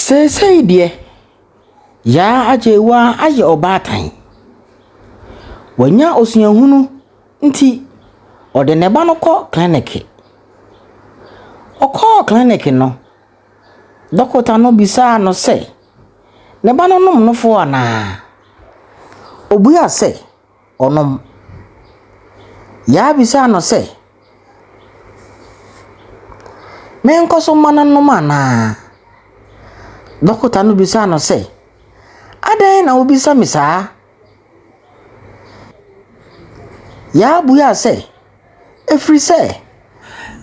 Seesei deɛ, Yaa Agyeiwaa ayɛ ɔbaatan. Wanya osuahunu nti, ɔde ne ba no kɔ klinike. Ɔkɔɔ klinike no, dɔkota no bisaa no sɛ, ne ba no nom nofoɔ anaa? Ɔbuaa sɛ, ɔnom. Yaa bisaa no sɛ, Menkɔ so mma no nnom anaa? Dɔkota no bisaa no sɛ, Adɛn na wobisa me saa? Yaa buaa sɛ, Ɛfiri sɛ,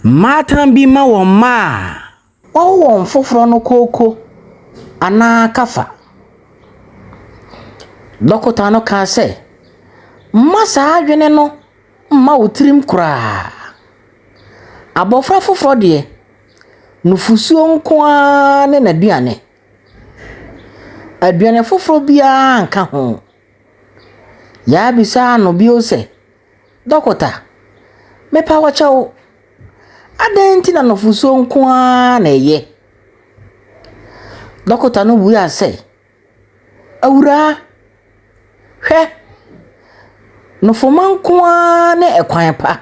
mmaatan bi ma wɔn mma a wɔawo wɔn foforɔ no kooko anaa kafa. Dɔkota no kaa sɛ, Mma saa adwene no mma wo tirim koraa. Abɔfra foforɔ deɛ, nufosuo nko ara ne n'aduane. Aduane foforɔ biara nka ho. Yaa bisaa no bio sɛ, Dɔkota, mepa wo kyɛw, adɛn nti na nufosuo nko ara na ɛyɛ? Dɔkota no buaa sɛ, Awuraa, hwɛ, nofoma nko ara ne ɛkwan pa.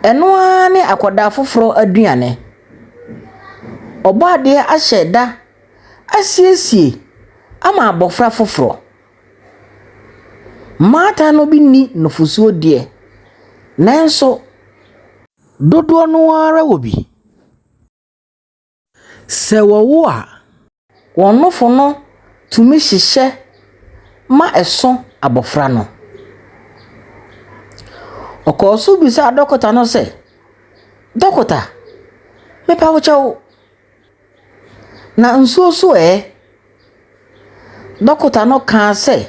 Ɛno ara ne akwadaa foforɔ aduane. Ɔbɔadeɛ ahyɛ da asiesie ama abɔfra foforɔ. Mmaatan no bi nni nufosuo deɛ, nanso dodoɔ no ara wɔ bi. Sɛ wɔwo a, wɔn nofo no tumi hyehyɛ ma ɛso abɔfra no. Ɔkɔɔ so bisaa dɔkota no sɛ, Dɔkota, mepa wo kyɛw, na nsuo so ɛ? Dɔkota no kaa sɛ,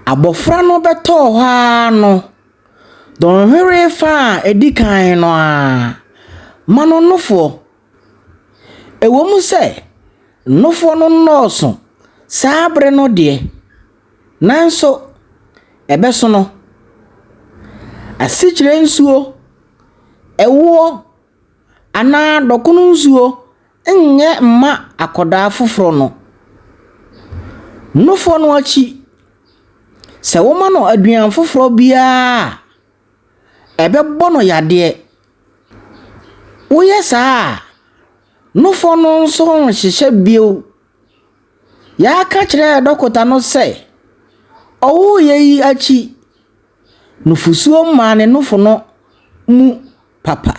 Abɔfra no bɛtɔɔ hɔ ara no, Dɔnhwere fa a edi kan no ara, ma no nufoɔ. Ɛwom sɛ nufoɔ no nnɔɔso saa bere no deɛ, nanso ɛbɛsono. Asikyire nsuo, ɛwoɔ anaa dɔkono nsuo nyɛ mma akwadaa foforɔ no. Nufoɔ no akyi, sɛ woma no aduan foforɔ biara a, ɛbɛbɔ no yadeɛ. Woyɛ saa a, nufoɔ no nso renhyehyɛ bio. Yɛaka kyerɛɛ dɔkota no sɛ, ɔwoeɛ yi akyi, nufosuo maa ne nofo no mu papa.